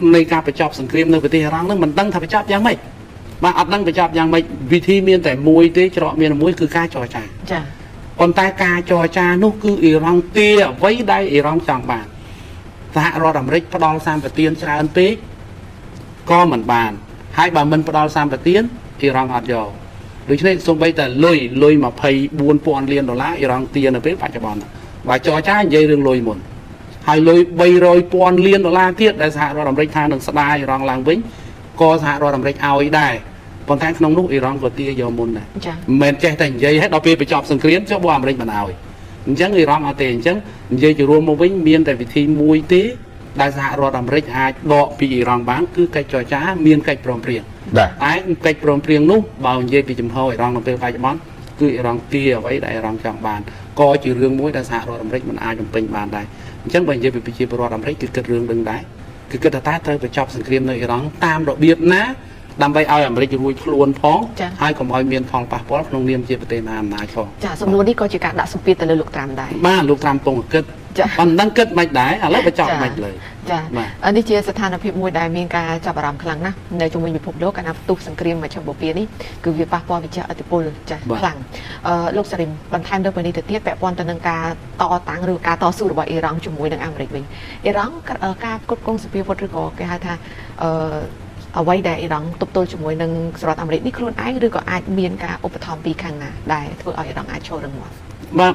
នៃការបញ្ចប់សង្គ្រាមនៅប្រទេសអ៊ីរ៉ង់ហ្នឹងមិនដឹងថាបញ្ចប់យ៉ាងម៉េចបាទអត់ដឹងបញ្ចប់យ៉ាងម៉េចវិធីមានតែមួយទេច្រកមានតែមួយគឺការចរចា ចា៎ ប៉ុន្តែការចរចានោះគឺអ៊ីរ៉ង់ទាអ្វីដែលអ៊ីរ៉ង់ចង់បានសហរដ្ឋអាមេរិកផ្ដល់សម្បទានច្រើនពេកក៏មិនបានហើយបើមិនផ្ដល់សម្បទានអ៊ីរ៉ង់អត់យកដូច្នេះសូម្បីតែលុយ24,000លានដុល្លារអ៊ីរ៉ង់ទានៅពេលបច្ចុប្បន្នបើចរចានិយាយរឿងលុយមុនហើយលុយ300,000លានដុល្លារទៀតដែលសហរដ្ឋអាមេរិកថានឹងស្ដារអ៊ីរ៉ង់ឡើងវិញក៏សហរដ្ឋអាមេរិកឲ្យដែរប៉ុន្តែក្នុងនោះអ៊ីរ៉ង់ក៏ទាយកមុនដែរ ចា៎ មិនមែនចេះតែនិយាយឲ្យដល់ពេលបញ្ចប់សង្គ្រាមចុះបើអាមេរិកមិនឲ្យអញ្ចឹងអ៊ីរ៉ង់អត់ទេអញ្ចឹងនិយាយជារួមមកវិញមានតែវិធីមួយទេដែលសហរដ្ឋអាមេរិកអាចដកពីអ៊ីរ៉ង់បានគឺកិច្ចចរចាមានកិច្ចព្រមព្រៀង តែកិច្ចព្រមព្រៀងនោះបើនិយាយពីចំហអ៊ីរ៉ង់នៅពេលបច្ចុប្បន្នគឺអ៊ីរ៉ង់ទាអ្វីដែលអ៊ីរ៉ង់ចង់បានក៏ជារឿងមួយដែលសហរដ្ឋអាមេរិកមិនអាចបំពេញបានដែរអញ្ចឹងបើនិយាយពីប្រជាពលរដ្ឋអាមេរិកគឺគិតរឿងនឹងដែរគឺគិតថាតើត្រូវបញ្ចប់សង្គ្រាមនៅអ៊ីរ៉ង់តាមរបៀបណាដើម្បីឲ្យអាមេរិករួចខ្លួនផងហើយកុំឲ្យមានផលប៉ះពាល់ក្នុងនាមជាប្រទេសមហាអំណាចផង ចាសំណួរនេះក៏ជាការដាក់សម្ពាធទៅលើលោកត្រាំដែរ បាទលោកត្រាំពងគិតប៉ុណ្ណឹងគិតមិនដែរឥឡូវបញ្ចប់មិនលើ ចានេះជាស្ថានភាពមួយដែលមានការចាប់អារម្មណ៍ខ្លាំងណាស់នៅជុំវិញពិភពលោកកាលណាផ្ទុះសង្គ្រាមមជ្ឈិមបូព៌ានេះគឺវាប៉ះពាល់វិជ័យឥទ្ធិពលចាខ្លាំងលោកសារីមបន្ថែមទៅពេលនេះទៅទៀតពាក់ព័ន្ធទៅនឹងការតតាំងឬការតស៊ូរបស់អ៊ីរ៉ង់ជាមួយនឹងអាមេរិកវិញអ៊ីរ៉ង់ការគ្រប់គ្រងសភាវុធឬក៏គេហៅថាអ្វីដែលអ៊ីរ៉ង់ទប់ទល់ជាមួយនឹងសហរដ្ឋអាមេរិកនេះខ្លួនឯងឬក៏អាចមានការឧបត្ថម្ភពីខាងណាដែលធ្វើឲ្យអ៊ីរ៉ង់អាចឈររឹងមាំ បា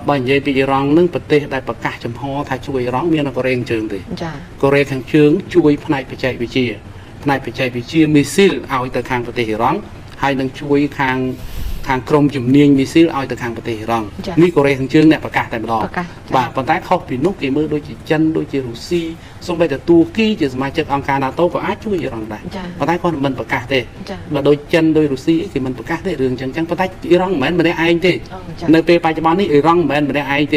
ទបើនិយាយពីអ៊ីរ៉ង់នឹងប្រទេសដែលប្រកាសចំហថាជួយអ៊ីរ៉ង់មានកូរ៉េខាងជើងទេ ចា កូរ៉េខាងជើងជួយផ្នែកបច្ចេកវិទ្យាផ្នែកបច្ចេកវិទ្យាមីស៊ីលឲ្យទៅខាងប្រទេសអ៊ីរ៉ង់ហើយនឹងជួយខាងក្រុមជំនាញមីស៊ីលឲ្យទៅខាងប្រទេសអ៊ីរ៉ង់នេះកូរ៉េខាងជើងអ្នកប្រកាសតែម្ដងបាទប៉ុន្តែខុសពីនោះគេមើលដូចជាចិនដូចជារុស្ស៊ីសូម្បីតែទួរគីជាសមាជិកអង្គការ NATO ក៏អាចជួយអ៊ីរ៉ង់ដែរប៉ុន្តែគាត់មិនប្រកាសទេបើដូចចិនដូចរុស្ស៊ីគេមិនប្រកាសទេរឿងចឹងប៉ុន្តែអ៊ីរ៉ង់មិនមែនម្នាក់ឯងទេនៅពេលបច្ចុប្បន្ននេះអ៊ីរ៉ង់មិនមែនម្នាក់ឯងទ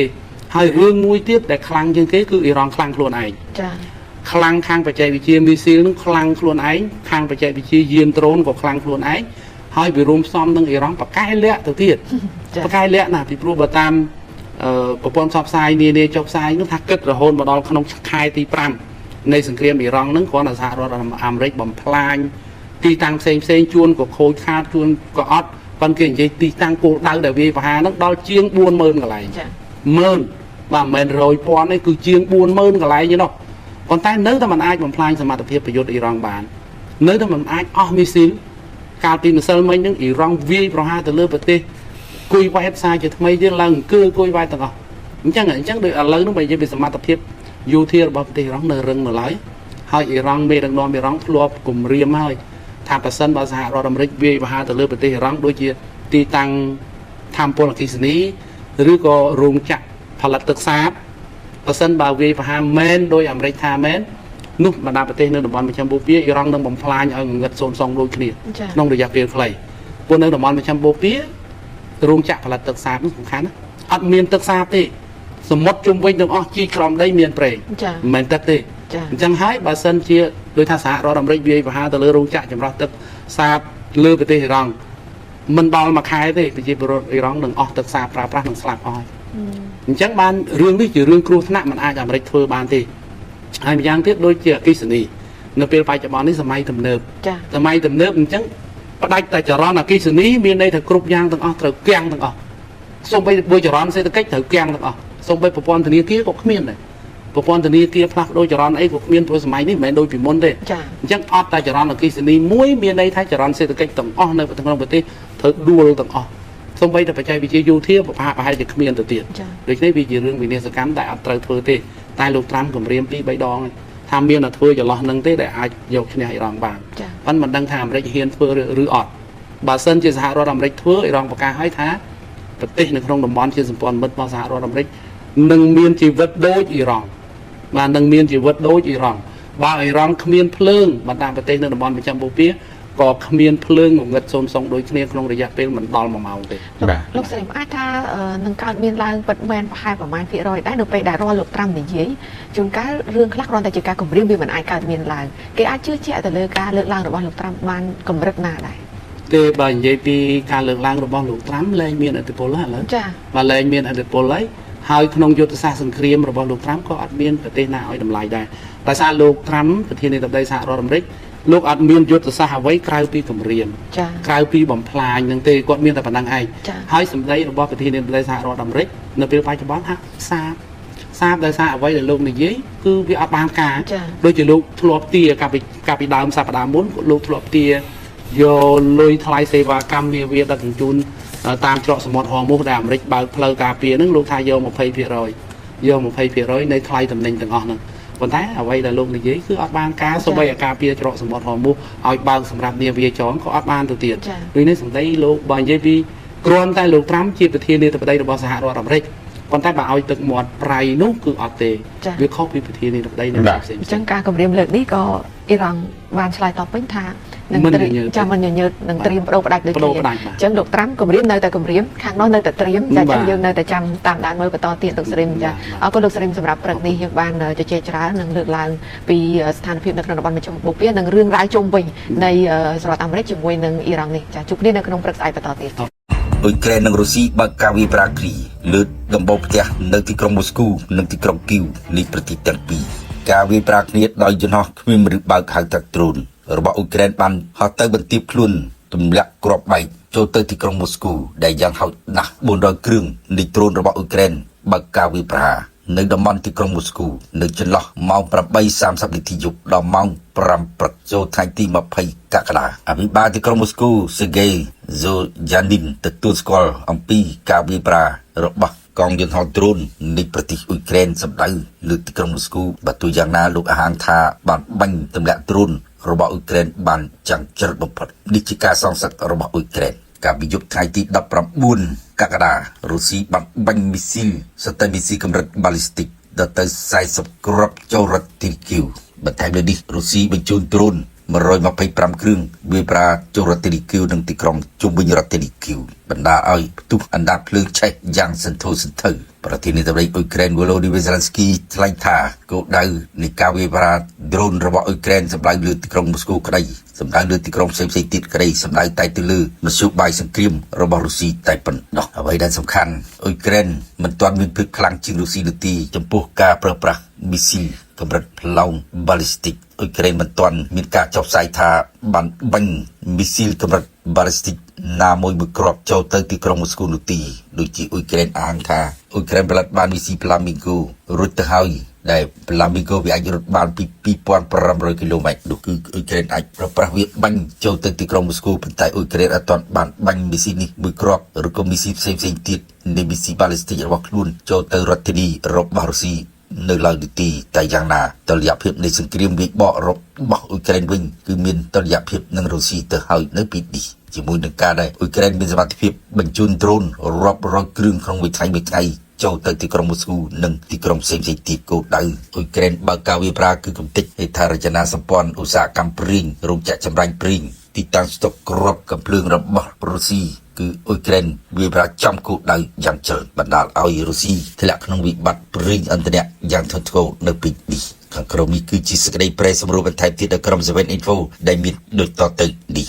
េហើយរឿងមួយទៀតដែលខ្លាំងជាងគេគឺអ៊ីរ៉ង់ខ្លាំងខ្លួនឯង ចា ខ្លាំងខាងបច្ចេកវិទ្យាមីស៊ីលនឹងខ្លាំងខ្លួនឯងខាងបច្ចេកវិទ្យាយានដ្រូនក៏ខ្លាំងខ្លួនឯងហើយវារួមផ្សំនឹងអ៊ីរ៉ង់បកែលាក់ទៅទៀតបកែលាក់ណាពីព្រោះបើតាមប្រព័ន្ធផ្សព្វផ្សាយនានាចុះផ្សាយនោះថាគិតរហូតមកដល់ក្នុងខែទី5នៃសង្គ្រាមអ៊ីរ៉ង់ហ្នឹងគ្រាន់តែសហរដ្ឋអាមេរិកបំផ្លាញទីតាំងផ្សេងផ្សេងជួនក៏ខូចខាតជួនក៏អត់ប៉ុន្តែគេនិយាយទីតាំងគោលដៅដែលវាយប្រហារហ្នឹងដល់ជាង 40000 កន្លែងម៉ឺនបាទមិនមែន100,000ទេគឺជាង 40000 កន្លែងទេនោះប៉ុន្តែនៅតែមិនអាចបំផ្លាញសមត្ថភាពប្រយុទ្ធអ៊ីរ៉ង់បាននៅតែមិនអាចអស់មីស៊ីលកាលពីម្សិលមិញហ្នឹងអ៊ីរ៉ង់វាយប្រហារទៅលើប្រទេសគុយវ៉ែតសាជាថ្មីទៀតឡើងអង្គើគុយវ៉ែតទាំងអស់អញ្ចឹងដូចឥឡូវនោះបើនិយាយពីសមត្ថភាពយោធារបស់ប្រទេសអ៊ីរ៉ង់នៅរឹងនៅឡើយហើយអ៊ីរ៉ង់មេដឹកនាំអ៊ីរ៉ង់ធ្លាប់គំរាមហើយថាប្រសិនបើសហរដ្ឋអាមេរិកវាយប្រហារទៅលើប្រទេសអ៊ីរ៉ង់ដូចជាទីតាំងធម្មពលអគ្គិសនីឬក៏រោងចក្រផលិតទឹកសាបប្រសិនបើវាយប្រហារមែនដោយអាមេរិកថាមែននោះបណ្ដាប្រទេសនៅតំបន់មជ្ឈិមបូព៌ាអ៊ីរ៉ង់នឹងបំផ្លាញឲ្យងងឹតសូន្យសងដូចគ្នាក្នុងរយៈពេលខ្លីព្រោះនៅតំបន់មជ្ឈិមបូព៌ារោងចក្រផលិតទឹកសាបនោះសំខាន់ណាអត់មានទឹកសាបទេសមុទ្រជុំវិញទាំងអស់ជីក្រោមដីមានប្រេងមិនមែនទឹកទេអញ្ចឹងហើយបើសិនជាដោយថាសហរដ្ឋអាមេរិកវាយប្រហារទៅលើរោងចក្រចម្រោះទឹកសាបលើប្រទេសអ៊ីរ៉ង់មិនដល់មួយខែទេប្រជាពលរដ្ឋអ៊ីរ៉ង់នឹងអស់ទឹកសាបប្រើប្រាស់នឹងស្លាប់អស់ហើយអញ្ចឹងបានរឿងនេះជារឿងគ្រោះថ្នាក់មិនអាចអាមេរិកធ្វើបានទេហើយម្យ៉ាងទៀតដូចជាអគ្គិសនីនៅពេលបច្ចុប្បន្ននេះសម័យទំនើបសម័យទំនើបអញ្ចឹងផ្ដាច់តែចរន្តអគ្គិសនីមានន័យថាគ្រប់យ៉ាងទាំងអស់ត្រូវគាំងទាំងអស់សូម្បីតែចរន្តសេដ្ឋកិច្ចត្រូវគាំងទាំងអស់សូម្បីប្រព័ន្ធធនាគារក៏គ្មានដែរប្រព័ន្ធធនាគារផ្លាស់ប្ដូរចរន្តអីក៏គ្មានព្រោះសម័យនេះមិនមែនដូចពីមុនទេអញ្ចឹងអត់តែចរន្តអគ្គិសនីមួយមានន័យថាចរន្តសេដ្ឋកិច្ចទាំងអស់នៅក្នុងប្រទេសត្រូវដួលទាំងអស់សូម្បីតែបច្ចេកវិទ្យាយោធាប្រហែលជាគ្មានទៅទៀតដូច្នេះវាជារឿងវិនាសកម្មដែលអត់ត្រូវធ្វើទេតែលោកត្រាំគម្រាម 2-3 ដងថាមានតែធ្វើចន្លោះនឹងទេដែលអាចយកឈ្នះអ៊ីរ៉ង់បានប៉ុន្តែមិនដឹងថាអាមេរិកហ៊ានធ្វើឬអត់បើសិនជាសហរដ្ឋអាមេរិកធ្វើអ៊ីរ៉ង់ប្រកាសឲ្យថាប្រទេសនៅក្នុងតំបន់ជាសម្ព័ន្ធមិត្តរបស់សហរដ្ឋអាមេរិកនឹងមានជីវិតដូចអ៊ីរ៉ង់បាទនឹងមានជីវិតដូចអ៊ីរ៉ង់បើអ៊ីរ៉ង់គ្មានភ្លើងបណ្ដាប្រទេសនៅតំបន់ប្រចាំបូព៌ាក៏គ្មានភ្លើងងងឹតសូន្យសងដូចគ្នាក្នុងរយៈពេលមិនដល់1ម៉ោងទេ លោកស្រីអាចថានឹងកើតមានឡើងពិតមែនប្រហែលប្រមាណភាគរយដែរនៅពេលដែលរាល់លោកត្រាំនិយាយជួនកាលរឿងខ្លះគ្រាន់តែជាការគំរាមវាមិនអាចកើតមានឡើងគេអាចជឿជាក់ទៅលើការលើកឡើងរបស់លោកត្រាំបានកម្រិតណាដែរ ទេបើនិយាយពីការលើកឡើងរបស់លោកត្រាំលែងមានឥទ្ធិពលហើយឥឡូវ ចា បើលែងមានឥទ្ធិពលហើយហើយក្នុងយុទ្ធសាស្ត្រសង្គ្រាមរបស់លោកត្រាំក៏អត់មានប្រទេសណាឲ្យតម្លៃដែរដោយសារលោកត្រាំប្រធានាធិបតីសហរដ្ឋអាមេរិកលោកអត់មានយុទ្ធសាស្ត្រអ្វីក្រៅពីគម្រាមក្រៅពីបំផ្លាញនឹងទេគាត់មានតែប៉ុណ្្នឹងឯងហើយសម្ដីរបស់ប្រធានាធិបតីសហរដ្ឋអាមេរិកនៅពេលបច្ចុប្បន្នហាក់សាបដោយសារអ្វីដែលលោកនិយាយគឺវាអត់បានការដូចជាលោកធ្លាប់ទាកាលពីដើមសប្តាហ៍មុនលោកធ្លាប់ទាយកលុយថ្លៃសេវាកម្មនាវាដឹកជញ្ជូនតាមច្រកសមុទ្រហរមុះដែលអាមេរិកបើកផ្លូវការពារហ្នឹងលោកថាយក 20% យក 20% នៃថ្លៃតំណែងទាំងអស់ហ្នឹងប៉ុន្តែអ្វីដែលលោកនិយាយគឺអត់បានការសូម្បីតែការពារច្រកសមុទ្រហរមុះឲ្យបើកសម្រាប់នាវាចរក៏អត់បានទៅទៀតដូចនេះសម្ដីលោកបើនិយាយពីគ្រាន់តែលោកត្រាំជាប្រធានាធិបតីរបស់សហរដ្ឋអាមេរិកប៉ុន្តែបើឲ្យទឹកមាត់ប្រៃនោះគឺអត់ទេវាខុសពីប្រធានាធិបតីនៅផ្សេង អញ្ចឹងការគម្រាមលើកនេះក៏អ៊ីរ៉ង់បានឆ្លើយតបវិញថា នឹង មិន ត្រៀម ញញើត ចាំមិនញញើតនឹងត្រៀមបដូរផ្ដាច់ដូច បដូរ គ្នា ផ្ដាច់បាទ អញ្ចឹងលោកត្រាំគម្រាមនៅតែគម្រាមខាងនោះនៅតែត្រៀមចាអញ្ចឹង បាទ យើងនៅតែចាំតាមដានមើលបន្តទៀតលោកស្រីមចា បាទ អរគុណលោកស្រីមសម្រាប់ព្រឹកនេះយើងបានជជែកច្រើននិងលើកឡើងពីស្ថានភាពនៅក្នុងតំបន់មជ្ឈមបូព៌ានិងរឿងរ៉ាវជុំវិញនៃសហរដ្ឋអាមេរិកជាមួយនឹងអ៊ីរ៉ង់នេះចាជួបគ្នានៅក្នុងព្រឹកស្អែកបន្តទៀត អ៊ុយក្រែននិងរុស្ស៊ីបើកការវាយប្រហារគ្រីលើដំបូលផ្ទះនៅទីក្រុងមូស្គូនិងទីក្រុងគីវនៃប្រទេសទាំងពីរការវាយប្រហារគ្នាដោយយន្តហោះគ្មានមនុស្សបើកហៅថាដ្រូនរបស់អ៊ុយក្រែនបានហោះទៅបន្ទាបខ្លួនទម្លាក់គ្រាប់បែកចូលទៅទីក្រុងមូស្គូដែលយ៉ាងហោចណាស់400គ្រឿងនៃដ្រូនរបស់អ៊ុយក្រែនបើកការវាយប្រហារនៅតំបន់ទីក្រុងមូស្គូនៅចន្លោះម៉ោង8:30នាទីយប់ដល់ម៉ោង5ព្រឹកចូលថ្ងៃទី20កក្កដាអភិបាលទីក្រុងមូស្គូសេហ្គេ ហ្សូយ៉ានីនទទួលស្គាល់អំពីការវាយប្រហាររបស់កងយន្តហោះដ្រូននៃប្រទេសអ៊ុយក្រែនសម្ដៅលើទីក្រុងមូស្គូបើទោះយ៉ាងណាលោកអះអាងថាបានបាញ់ទម្លាក់ដ្រូនរបស់អ៊ុយក្រែនបានចាំងជ្រិតបំផុតនេះជាការសងសឹករបស់អ៊ុយក្រែនកាលពីយប់ថ្ងៃទី19កក្កដារុស្ស៊ីបានបាញ់មីស៊ីលសតេមីស៊ីលកម្រិតបាលីស្ទិកដល់ទៅ40គ្រាប់ចូលរដ្ឋទីគីវបន្ថែមលើនេះរុស្ស៊ីបញ្ជូនដ្រូន125គ្រឿងវាយប្រហារចូលរដ្ឋធានីគីវនិងទីក្រុងជុំវិញរដ្ឋធានីគីវបណ្ដាលឲ្យផ្ទុះអណ្ដាតភ្លើងឆេះយ៉ាងសន្ធោសន្ធៅប្រធានាធិបតីអ៊ុយក្រែនវ៉ូឡូឌីមីរ សេឡិនស្គីថ្លែងថាគោលដៅនៃការវាយប្រហារដ្រូនរបស់អ៊ុយក្រែនសម្ដៅលើទីក្រុងមូស្គូក្តីសម្ដៅលើទីក្រុងផ្សេងៗទៀតក្តីសម្ដៅតែទៅលើមធ្យោបាយសង្គ្រាមរបស់រុស្ស៊ីតែប៉ុណ្ណោះអ្វីដែលសំខាន់អ៊ុយក្រែនមិនទាន់មានភាពខ្លាំងជាងរុស្ស៊ីនោះទេចំពោះការប្រើប្រាស់មីស៊ីលកម្រិតផ្លោងបាលីស្ទិកអ៊ុយក្រែនមិនទាន់មានការចុះផ្សាយថាបានបាញ់មីស៊ីលកម្រិតបាលីស្ទិកណាមួយមួយគ្រាប់ចូលទៅទីក្រុងមូស្គូនោះទេដូចជាអ៊ុយក្រែនអាងថាអ៊ុយក្រែនផលិតបានមីស៊ីលផ្លាមីងូរួចទៅហើយដែលផ្លាមីងូវាអាចរត់បានពី2500គីឡូម៉ែត្រនោះគឺអ៊ុយក្រែនអាចប្រើប្រាស់វាបាញ់ចូលទៅទីក្រុងមូស្គូប៉ុន្តែអ៊ុយក្រែនអត់ទាន់បានបាញ់មីស៊ីលនេះមួយគ្រាប់ឬក៏មីស៊ីលផ្សេងៗទៀតនៃមីស៊ីលបាលីស្ទិករបស់ខ្លួនចូលទៅរដ្ឋធានីរបស់រុស្ស៊ីនៅឡើយនោះទេតែយ៉ាងណាតុល្យភាពនៃសង្គ្រាមវាយបករបស់អ៊ុយក្រែនវិញគឺមានតុល្យភាពនឹងរុស្ស៊ីទៅហើយនៅពេលនេះជាមួយនឹងការដែលអ៊ុយក្រែនមានសមត្ថភាពបញ្ជូនដ្រូនរាប់រយគ្រឿងក្នុងមួយថ្ងៃមួយថ្ងៃចូលទៅទីក្រុងមូស្គូនិងទីក្រុងផ្សេងៗទៀតគោលដៅអ៊ុយក្រែនបើកការវាយប្រហារគឺកំទេចហេដ្ឋារចនាសម្ព័ន្ធឧស្សាហកម្មប្រេងរោងចក្រចម្រាញ់ប្រេងទីតាំងស្តុកគ្រាប់កាំភ្លើងរបស់រុស្ស៊ីគឺអ៊ុយក្រែនវាយប្រហារចំគោលដៅយ៉ាងច្រើនបណ្ដាលឲ្យរុស្ស៊ីធ្លាក់ក្នុងវិបត្តិប្រេងឥន្ធនៈយ៉ាងធ្ងន់ធ្ងរនៅពេលនេះខាងក្រោមនេះគឺជាសេចក្តីប្រែសម្រួលបន្ថែមទៀតដល់ក្រុម7 Info ដែលមានដូចតទៅនេះ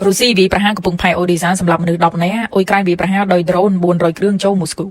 រុស្ស៊ីវាយប្រហារកំពង់ផែអូឌីសាសម្រាប់មនុស្ស10នាក់អ៊ុយក្រែនវាយប្រហារដោយដ្រូន400គ្រឿងចូលមូស្គូ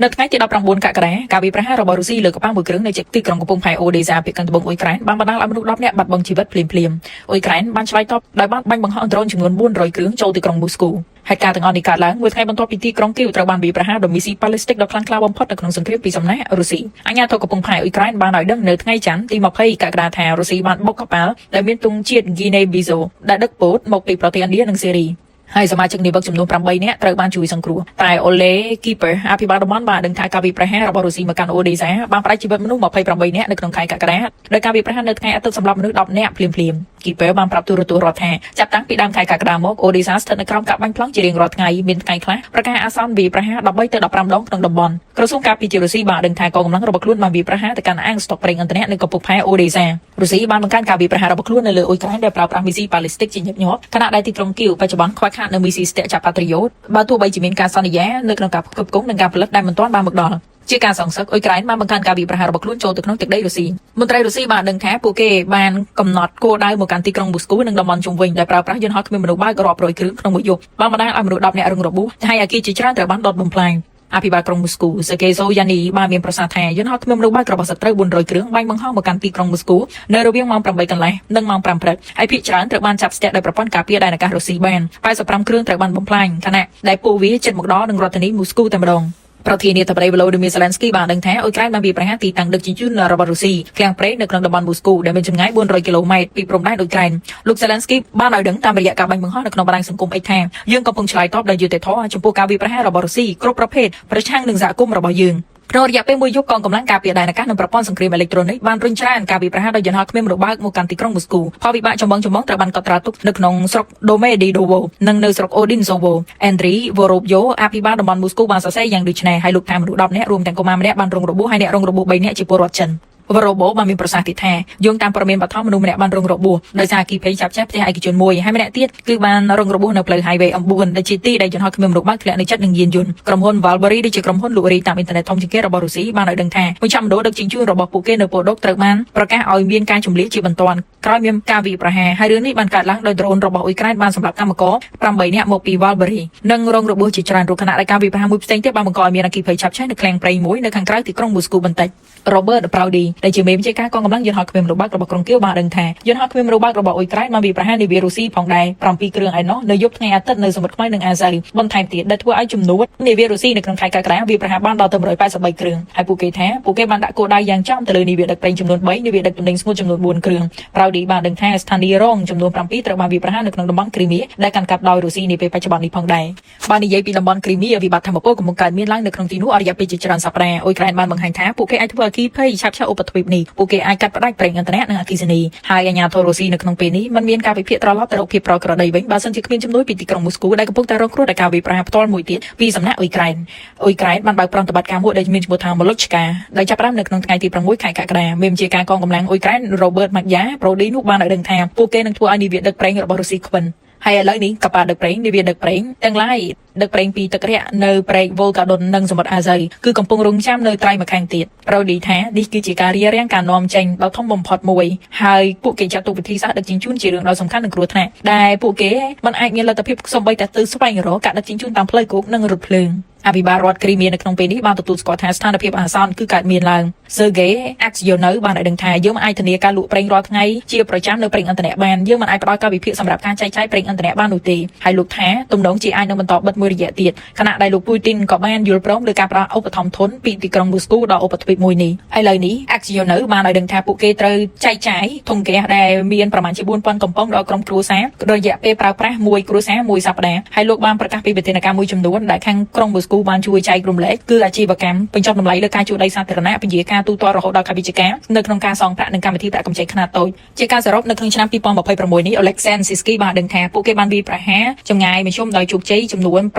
នៅថ្ងៃទី19កក្កដាការវាយប្រហាររបស់រុស្ស៊ីលើកប៉ាល់មួយគ្រឿងនៅជិតទីក្រុងកំពង់ផែអូឌីសាភាគខាងត្បូងអ៊ុយក្រែនបានបណ្ដាលឲ្យមនុស្ស10នាក់បាត់បង់ជីវិតភ្លាមៗអ៊ុយក្រែនបានឆ្លើយតបដោយបានបាញ់បង្ហោះដ្រូនចំនួន400គ្រឿងចូលទីក្រុងមូស្គូហេតុការណ៍ទាំងអស់នេះកើតឡើងមួយថ្ងៃបន្ទាប់ពីទីក្រុងគីវត្រូវបានវាយប្រហារដោយមីស៊ីប៉ាឡេស្ទិកដ៏ខ្លាំងក្លាបំផុតនៅក្នុងសង្គ្រាមពីសំណាក់រុស្ស៊ីអាជ្ញាធរកំពង់ផែអ៊ុយក្រែនបានឲ្យដឹងនៅថ្ងៃច័ន្ទទី20កក្កដាថារុស្ស៊ីបានបុកកប៉ាល់ដែលមានទង់ជាតិហ្គីណេប៊ីសូដែលដឹកពោតមកពីប្រទេសឥណ្ឌានិងសេរីហើយសមាជិកនាវិកចំនួន8នាក់ត្រូវបានជួយសង្គ្រោះតែអូឡេគីពើអភិបាលតំបន់បានដឹងថាការវាយប្រហាររបស់រុស្ស៊ីមកកាន់អូឌេសាបានផ្ដាច់ជីវិតមនុស្ស28នាក់នៅក្នុងខែកក្កដាដោយការវាយប្រហារនៅថ្ងៃអាទិត្យសម្រាប់មនុស្ស10នាក់ភ្លាមៗគីពើបានប្រាប់ទូរទស្សន៍រដ្ឋថាចាប់តាំងពីដើមខែកក្កដាមកអូឌេសាស្ថិតនៅក្រោមការបាញ់ប្លង់ជារៀងរាល់ថ្ងៃមានថ្ងៃខ្លះប្រកាសអាសន្នវាយប្រហារ13ទៅ15ដងក្នុងតំបន់ក្រសួងការពារជាតិរុស្ស៊ីបានដឹងថាកងកម្លាំងរបស់ខ្លួនបានវាយប្រហារទៅកាន់អាងស្តុកប្រេងឥន្ធនៈនៅកំពង់ផែអូឌេសារុស្ស៊ីបានបង្កើនការវាយប្រហាររបស់ខ្លួននៅលើអ៊ុយក្រែនដោយប្រើប្រាស់មីស៊ីប៉ាឡេស្ទិកជាញឹកញាប់ខណៈដែលទីក្រុងគីវបច្ចុប្បន្នខ្វះខាតនូវមីស៊ីស្ទាក់ចាប់ប៉ាត្រីយ៉ូតបើទោះបីជាមានការសន្យានៅក្នុងការផ្គត់ផ្គង់និងការផលិតដែលមិនទាន់បានមកដល់ជាការសងសឹកអ៊ុយក្រែនបានបង្កើនការវាយប្រហាររបស់ខ្លួនចូលទៅក្នុងទឹកដីរុស្ស៊ីមន្ត្រីរុស្ស៊ីបានដឹងថាពួកគេបានកំណត់គោលដៅមកកាន់ទីក្រុងមូស្គូនិងតំបន់ជុំវិញដោយប្រើប្រាស់យន្តហោះគ្មានមនុស្សបើករាប់រយគ្រឿងក្នុងមួយយប់បានបណ្ដាលឲ្យមនុស្ស10នាក់រងរបួសហើយអគារជាច្រើនត្រូវបានដុតបំផ្លាញអភិបាលក្រុងមូស្គូសេកេសូយ៉ានីបានមានប្រសាសន៍ថាយន្តហោះគ្មានមនុស្សបើករបស់សត្រូវ400គ្រឿងបាញ់បង្ហោះមកកាន់ទីក្រុងមូស្គូនៅរវាងម៉ោង8កន្លះនិងម៉ោង5ព្រឹកហើយភាគច្រើនត្រូវបានចាប់ស្ទាក់ដោយប្រព័ន្ធការពារដែនអាកាសរុស្ស៊ីបាន85គ្រឿងត្រូវបានបំផ្លាញខណៈដែលពួកវាជិតមកដល់នឹងរដ្ឋធានីមូស្គូតែម្ដងប្រធានាធិបតីវ៉ូឡូឌីមៀ សេឡិនស្គីបានដឹងថាអ៊ុយក្រែនបានវាយប្រហារទីតាំងដឹកជញ្ជូនរបស់រុស្ស៊ីឃ្លាំងប្រេងនៅក្នុងតំបន់មូស្គូដែលមានចម្ងាយ400គីឡូម៉ែត្រពីព្រំដែនអ៊ុយក្រែនលោកសេឡិនស្គីបានឲ្យដឹងតាមរយៈការបាញ់បង្ហោះនៅក្នុងបណ្ដាញសង្គម X ថាយើងកំពុងឆ្លើយតបដោយយុត្តិធម៌ចំពោះការវាយប្រហាររបស់រុស្ស៊ីគ្រប់ប្រភេទប្រឆាំងនឹងសហគមន៍របស់យើងក្នុងរយៈពេលមួយយប់កងកម្លាំងការពារដែនអាកាសនិងប្រព័ន្ធសង្គ្រាមអេឡិចត្រូនិកបានរុញច្រានការវាយប្រហារដោយយន្តហោះគ្មានមនុស្សបើកមកកាន់ទីក្រុងមូស្គូផលវិបាកចម្បងៗត្រូវបានកត់ត្រាទុកនៅក្នុងស្រុកដូមេឌីដូវ៉ូនិងនៅស្រុកអូឌីនសូវ៉ូអេនឌ្រីវ៉ូរ៉ូបយ៉ូអភិបាលតំបន់មូស្គូបានសរសេរយ៉ាងដូចនេះហើយលោកថាមនុស្ស10នាក់រួមទាំងកុមារម្នាក់បានរងរបួសហើយអ្នករងរបួស3នាក់ជាពលរដ្ឋចិន វ៉ារ៉ូបូបានមានប្រសាសន៍ទៀតថាយោងតាមព័ត៌មានបឋមមនុស្សម្នាក់បានរងរបួសដោយសារអគ្គិភ័យចាប់ឆេះផ្ទះឯកជនមួយហើយម្នាក់ទៀតគឺបានរងរបួសនៅផ្លូវ Highway M4 ដែលជាទីដែលយន្តហោះគ្មានមនុស្សបើកធ្លាក់នៅជិតនឹងយានយន្តក្រុមហ៊ុន Valbury ដែលជាក្រុមហ៊ុនលក់រាយតាមអ៊ីនធឺណិតធំជាងគេរបស់រុស្ស៊ីបានឲ្យដឹងថាមជ្ឈមណ្ឌលដឹកជញ្ជូនរបស់ពួកគេនៅប៉ូដុកត្រូវបានប្រកាសឲ្យមានការជំលះជាបន្ទាន់ក្រោយមានការវាយប្រហារហើយរឿងនេះបានកើតឡើងដោយដ្រូនរបស់អ៊ុយក្រែនបានសម្លាប់កម្មករ8នាក់មកពី Valbury និងរងរបួសជាច្រើនរូបខណៈដែលការវាយប្រហារមួយផ្សេងទៀតបានបង្កឲ្យមានអគ្គិភ័យឆាបឆេះនៅឃ្លាំងប្រេងមួយនៅខាងក្រៅទីក្រុងមូស្គូបន្តិច Robert Brody ដែលជាមេបញ្ជាការកងកម្លាំងយន្តហោះគ្មានមនុស្សបើករបស់ក្រុងគៀវបានដឹងថាយន្តហោះគ្មានមនុស្សបើករបស់អ៊ុយក្រែនបានវាយប្រហារនាវារុស្ស៊ីផងដែរ7គ្រឿងឯណោះនៅយប់ថ្ងៃអាទិត្យនៅសមុទ្រខ្មៅនិងអាស៊ីបន្ថែមទៀតដែលធ្វើឲ្យចំនួននាវារុស្ស៊ីនៅក្នុងខែកក្កដាវាយប្រហារបានដល់ទៅ183គ្រឿងហើយពួកគេថាពួកគេបានដាក់គោលដៅយ៉ាងចំទៅលើនាវាដឹកប្រេងចំនួន3នាវាដឹកទំនិញស្ងួតចំនួន4គ្រឿង Brody បានដឹងថាស្ថានីយ៍រងចំនួន7ត្រូវបានវាយប្រហារនៅក្នុងតំបន់គ្រីមៀដែលកាន់កាប់ដោយរុស្ស៊ីនាពេលបច្ចុប្បន្ននេះផងដែរបាននិយាយពីតំបន់គ្រីមៀវិបត្តិធម្មពលកំពុងកើតមានឡើងនៅក្នុងទីនោះអស់រយៈពេលជាច្រើនសប្តាហ៍អ៊ុយក្រែនបានបង្ហាញថាពួកគេអាចធ្វើអគ្គិភ័យឆាបឆេះឧបទ្វីបនេះពួកគេអាចកាត់ផ្តាច់ប្រេងឥន្ធនៈនិងអគ្គិសនីហើយអាជ្ញាធររុស្ស៊ីនៅក្នុងពេលនេះមិនមានការវិភាគត្រឡប់ទៅរកភាពប្រក្រតីវិញបើសិនជាគ្មានជំនួយពីទីក្រុងមូស្គូដែលកំពុងតែរងគ្រោះដោយការវាយប្រហារផ្ទាល់មួយទៀតពីសំណាក់អ៊ុយក្រែនអ៊ុយក្រែនបានបើកប្រតិបត្តិការមួយដែលមានឈ្មោះថា Molochka ដែលចាប់ផ្ដើមនៅក្នុងថ្ងៃទី6ខែកក្កដាមេបញ្ជាការកងកម្លាំងអ៊ុយក្រែន Robert Magya Brody នោះបានឲ្យដឹងថាពួកគេនឹងធ្វើឲ្យនាវាដឹកប្រេងរបស់រុស្ស៊ីខ្វិនហើយឥឡូវនេះកប៉ាល់ដឹកប្រេងនាវាដឹកប្រេងទាំងឡាយដឹកប្រេងពីទឹករ៉ាក់នៅព្រែកវ៉ូកាដុននិងសមុទ្រអាស៊ីគឺកំពុងរងចាំនៅត្រៃម្ខាងទៀតប្រូឌីថានេះគឺជាការរារាំងការនាំចេញដ៏ធំបំផុតមួយហើយពួកគេចាត់ទុកវិធីសាស្ត្រដឹកជញ្ជូនជារឿងដ៏សំខាន់និងគ្រោះថ្នាក់ដែលពួកគេមិនអាចមានលទ្ធភាពសូម្បីតែទៅស្វែងរកការដឹកជញ្ជូនតាមផ្លូវគោកនិងរថភ្លើងអភិបាលរដ្ឋគ្រីមៀនៅក្នុងពេលនេះបានទទួលស្គាល់ថាស្ថានភាពអាសន្នគឺកើតមានឡើង Sergei Aksyonov បានឲ្យដឹងថាយើងមិនអាចធានាការលក់ប្រេងរាល់ថ្ងៃជាប្រចាំនៅប្រេងឥន្ធនៈបានយើងមិនអាចផ្ដល់ការវិភាគសម្រាប់ការចែកចាយប្រេងឥន្ធនៈបាននោះទេហើយលោកថាទំនងជាអាចនឹងបន្តបិទមួយរយៈទៀតខណៈដែលលោកពូទីនក៏បានយល់ព្រមលើការផ្ដល់ឧបត្ថម្ភធនពីទីក្រុងមូស្គូដល់ឧបទ្វីបមួយនេះឥឡូវនេះ Aksyonov បានឲ្យដឹងថាពួកគេត្រូវចែកចាយធុងហ្គាសដែលមានប្រមាណជា4000កំប៉ុងដល់ក្រុមគ្រួសាររយៈពេលប្រើប្រាស់មួយគ្រួសារមួយសប្តាហ៍ហើយលោកបានប្រកាសពីវិធានការមួយចំនួនដែលខាងក្រុងមូស្គូបានជួយចែករំលែកគឺអាជីវកម្មបញ្ចុះតម្លៃលើការជួលដីសាធារណៈពន្យាការទូទាត់រហូតដល់ខែវិច្ឆិកានៅក្នុងការសងប្រាក់និងកម្មវិធីប្រាក់កម្ចីខ្នាតតូចជាការសរុបនៅក្នុងឆ្នាំ2026នេះ Alexander Siski បានដឹងថាពួកគេបានវាយប្រហារចម្ងាយមធ្យមដោយជោគជ័យចំនួន728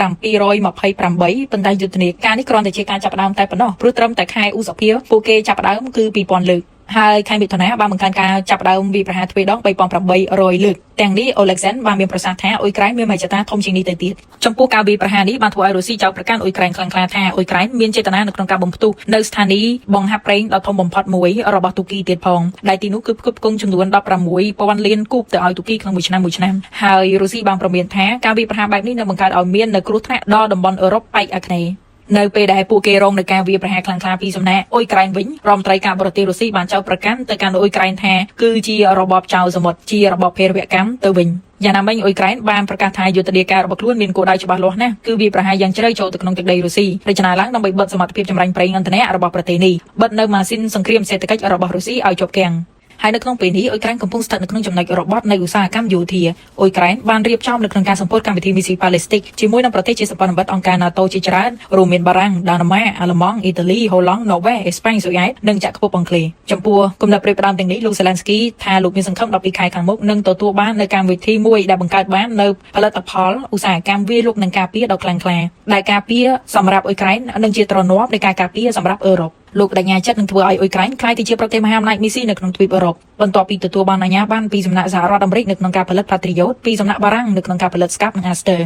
ប៉ុន្តែយុទ្ធនាការនេះគ្រាន់តែជាការចាប់ផ្ដើមតែប៉ុណ្ណោះព្រោះត្រឹមតែខែឧសភាពួកគេចាប់ផ្ដើមគឺ2000លើកហើយខែមិថុនាបានបង្កើនការចាប់ផ្ដើមវាយប្រហារទ្វេដង3800លើកទាំងនេះ Alexander បានមានប្រសាសន៍ថាអ៊ុយក្រែនមានមហិច្ឆតាធំជាងនេះទៅទៀតចំពោះការវាយប្រហារនេះបានធ្វើឲ្យរុស្ស៊ីចោទប្រកាន់អ៊ុយក្រែនខ្លាំងក្លាថាអ៊ុយក្រែនមានចេតនានៅក្នុងការបំផ្ទុះនៅស្ថានីយ៍បង្ហាប់ប្រេងដ៏ធំបំផុតមួយរបស់ទូគីទៀតផងដែលទីនោះគឺផ្គត់ផ្គង់ចំនួន16,000លានគូបទៅឲ្យទូគីក្នុងមួយឆ្នាំមួយឆ្នាំហើយរុស្ស៊ីបានព្រមានថាការវាយប្រហារបែបនេះនឹងបង្កើតឲ្យមាននូវគ្រោះថ្នាក់ដល់តំបន់អឺរ៉ុបប៉ែកអាគ្នេយ៍នៅពេលដែលពួកគេរងនឹងការវាយប្រហារខ្លាំងក្លាពីសំណាក់អ៊ុយក្រែនវិញរដ្ឋមន្ត្រីការបរទេសរុស្ស៊ីបានចោទប្រកាន់ទៅកាន់អ៊ុយក្រែនថាគឺជារបបចៅសមុទ្រជារបបភេរវកម្មទៅវិញយ៉ាងណាមិញអ៊ុយក្រែនបានប្រកាសថាយុទ្ធនាការរបស់ខ្លួនមានគោលដៅច្បាស់លាស់ណាស់គឺវាប្រហារយ៉ាងជ្រៅចូលទៅក្នុងទឹកដីរុស្ស៊ីរចនាឡើងដើម្បីបិទសមត្ថភាពចម្រាញ់ប្រេងឥន្ធនៈរបស់ប្រទេសនេះបិទនៅម៉ាស៊ីនសង្គ្រាមសេដ្ឋកិច្ចរបស់រុស្ស៊ីឲ្យជាប់គាំងហើយនៅក្នុងពេលនេះអ៊ុយក្រែនកំពុងស្ថិតនៅក្នុងចំណុចរបត់នៃឧស្សាហកម្មយោធាអ៊ុយក្រែនបានរៀបចំនៅក្នុងការសម្ពោធកម្មវិធីមីស៊ីប៉ាឡេស្ទិកជាមួយនឹងប្រទេសជាសម្ព័ន្ធមិត្តអង្គការ NATO ជាច្រើនរួមមានបារាំងដាណឺម៉ាអាល្លឺម៉ង់អ៊ីតាលីហូឡង់ណ័រវេសអេស្ប៉ាញស៊ុយអែតនិងចក្រភពអង់គ្លេសចំពោះគំនិតប្រៀបផ្ដើមទាំងនេះលោកសេឡែនស្គីថាលោកមានសង្ឃឹម12ខែខាងមុខនឹងទទួលបាននៅកម្មវិធីមួយដែលបង្កើតបាននៅផលិតផលឧស្សាហកម្មវាយលុកនិងការពារដ៏ខ្លាំងក្លាដែលការពារសម្រាប់អ៊ុយក្រែននិងជាទ្រនាប់នៃការការពារសម្រាប់អឺរ៉ុបលោកបដិញ្ញាចិត្តនឹងធ្វើឲ្យអ៊ុយក្រែនក្លាយទៅជាប្រទេសមហាអំណាចមីស៊ីនៅក្នុងទ្វីបអឺរ៉ុបបន្ទាប់ពីទទួលបានអាជ្ញាប័ណ្ណពីសំណាក់សហរដ្ឋអាមេរិកនៅក្នុងការផលិត Patriot ពីសំណាក់បារាំងនៅក្នុងការផលិត Scalp និង Aster។